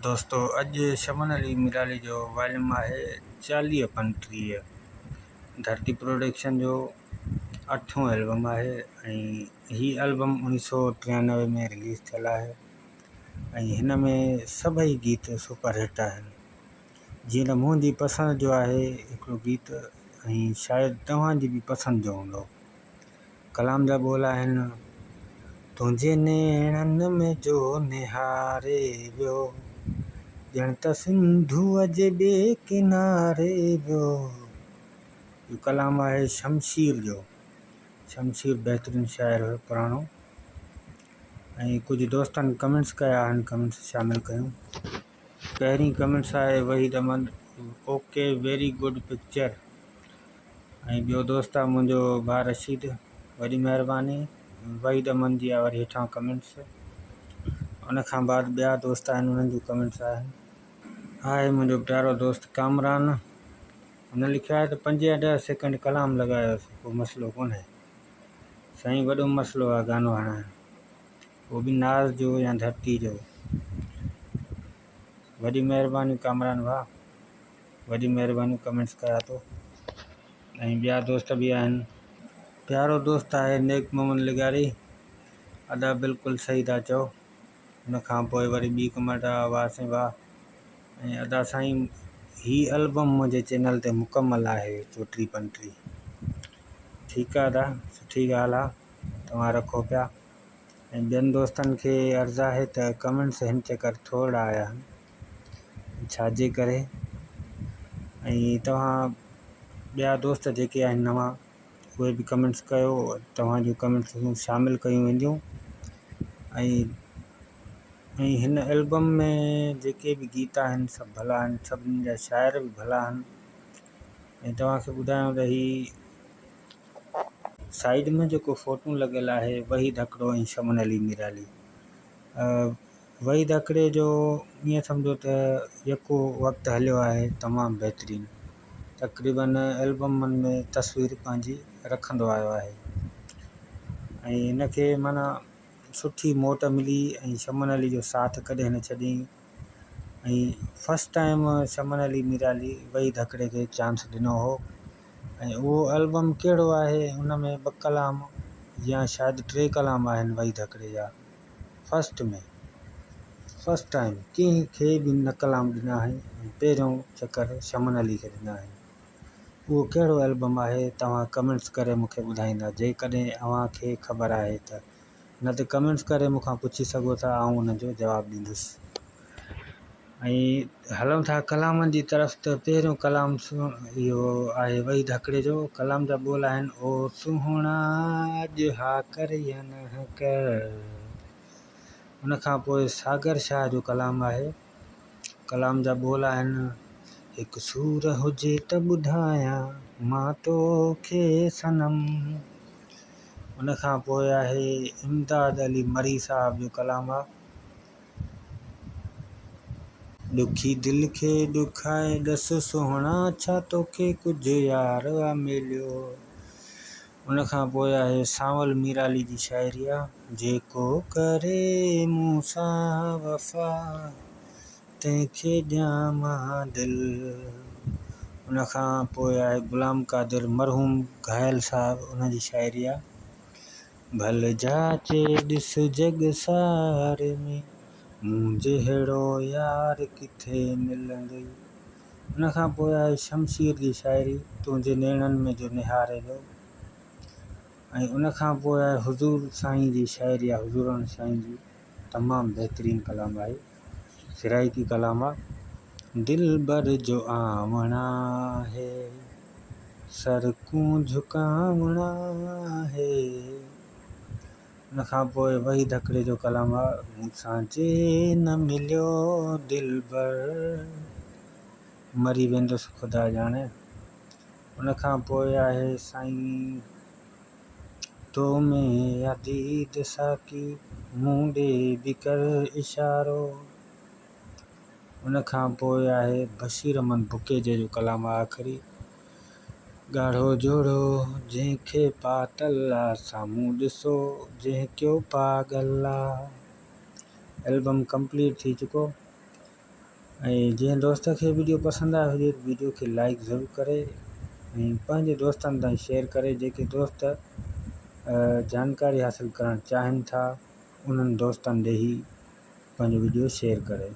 دوستو اڄ شمن علي ميرالي جو واليوم آهي 40 35 ڌرتي پروڊڪشن جو اٺون البم آهي ۽ هي البم 1993 ۾ رليز ٿيل آهي ۽ هن ۾ سڀئي گيت سپر هٽ آهن جيئن ته منهنجي پسند جو آهي هڪڙو گيت ۽ شايد توهان جي به پسند جو هوندو. ڪلام جا ٻول آهن، تنهنجي نيڻن ۾ جو نهاري ويو، ڄڻ ته سنڌوء جي ٻئي ڪناري ويو. اهو ڪلام آهي شمشير جو. شمشير بهترين شاعر هيو پراڻو. ۽ ڪجهه دوستن ڪمينٽس ڪيا آهن ڪمينٽس شامل ڪيون. پهرين ڪمينٽس آهي Waheed Ahmed okay very good picture. ۽ ٻيو دوست آ منهنجو ڀاء رشيد وڏي مهرباني وحيد احمد جي آ وري هيٺان ڪمينٽس ان کان بعد ٻيا دوست آهن انهن جون ڪمينٽس آهن. آهي منهنجو پيارو دوست ڪامران هن لکيو آهي ته پنج يا ڏهه سيڪنڊ ڪلام لڳايوس ڪو مسئلو ڪونهي سائين وڏو مسئلو آ گانو هڻائڻ اهو به ناز جو يا ڌرتي جو وڏي مهرباني ڪامران ڀاء. وڏي مهرباني ڪمينٽس ڪيا اٿو ۽ ٻيا دوست به آهن. پيارو دوست آهي نيڪ محمد لغاري ادا بلڪل صحيح ٿا چئو ان کان پوء وري ٻي ڪمينٽ آ واه سائين واه ۽ ادا سائين هي البم منهنجي چينل تي مڪمل آهي چوٽي پنٽي ٺيڪ آ ادا سٺي ڳالهه آ توهان رکو پيا ۽ ٻين دوستن کي عرض آهي ته ڪمينٽس هن چڪر ٿورڙا آيا آهن ڇاجي ڪري ۽ توهان ٻيا دوست جيڪي آهن نوان اهي به ڪمينٽس ڪيو توهان جون ڪمينٽس شامل ڪيون وينديون ۽ ۽ هن البم ۾ جيڪي به گيت آهن سڀ ڀلا آهن سڀني جا شاعر به ڀلا آهن ۽ توهان کي ٻڌايان ته هي سائيڊ ۾ جيڪو فوٽو لڳل آهي وحيد هڪڙو ۽ شمن علي ميرالي وحيد هڪڙي جو ائين سمجهو ته يڪو وقت هليو آهي تمام بهترين تقريبن البمن ۾ تصوير پنهنجي رکندو آيو آهي ۽ هن کي معنيٰ سٺي موٽ ملي ۽ شمن علي جو ساٿ ڪڏهن نه ڇڏيائين ۽ فرسٽ ٽائيم شمن علي ميرالي وحيد هڪڙي کي چانس ڏنو هو ۽ اهو البم ڪهڙو آهي ان ۾ ٻه ڪلام يا شايد ٽي ڪلام آهن وحيد هڪڙي جا فرسٽ ۾ فرسٽ ٽائيم ڪنهن کي به نه ڪلام ڏنا آهن ۽ پهريون چڪر شمن علي کي ڏنا آهن اهو ڪهڙو البم آهي توهان ڪمينٽس ڪري مون کي ٻڌائيندا جيڪڏهن اوهان کي خبر آهي ته نه ته ڪمينٽس ڪري مون کان پڇي سگهو ٿا آئون ان جو جواب ڏيندس. ۽ هلون ٿا ڪلامن جي طرف ته پهريون ڪلام اهو آهي وحيد هڪڙي جو ڪلام جا ٻول آهن او سهڻا اڄ ها ڪر يا نه ڪر ان کان پوء ساگر شاهه جو ڪلام آهي ڪلام جا ٻول آهن هڪ سور هجي ته ٻڌايان مان توکي صنم ان کان پوء آهي امداد علي مري صاحب جو ڪلام آهي. ڏکي دل کي ڏکائي ڏس سهڻا ڇا توکي ڪجهه يار آ مليو. ان کان پوء آهي سانول ميرالي جي شاعري آ. جيڪو ڪري مون سان وفا تنهن کي ڏيان مان دل. ان کان پوء آهي غلام قادر مرحوم گهايل صاحب ان جي شاعري آ. ڀل جاچي ڏس جڳ ساري ۾، مون جهڙو يار ڪٿي ملندئي. ان کان پوء آهي شمشير جي شاعري تنهنجي نيڻن ۾ جو نهاري ويو ۽ ان کان پوء آهي حضور سائين جي شاعري آهي حضورڻ سائين جي تمام بهترين ڪلام آهي سرائيڪي ڪلام آ دلبر جو آوڻ آهي سرڪون جهڪاوڻ آهي ان کان پوء وحيد هڪڙي جو ڪلام آ مون سان جي نه مليو دلبر مري ويندس خدا ڄاڻي ان کان پوء آهي سائين تو ۾ يا ديد ساقي مون ڏي به ڪر اشارو. ان کان پوء آهي بشير احمد بڪيجي جو ڪلام آخري ڳاڙهو جوڙو جنهن کي پاتل آ سامهون ڏسو جنهن ڪيو پاڳل آ. البم ڪمپليٽ ٿي چڪو. ۽ جنهن دوست کي وڊيو پسند آيو هجي وڊيو کي لائڪ ضرور ڪري ۽ پنهنجي دوستن تائين شيئر ڪري جيڪي دوست جانڪاري حاصل ڪرڻ چاهين ٿا انهن دوستن ڏي هي پنهنجو وڊيو شيئر ڪري.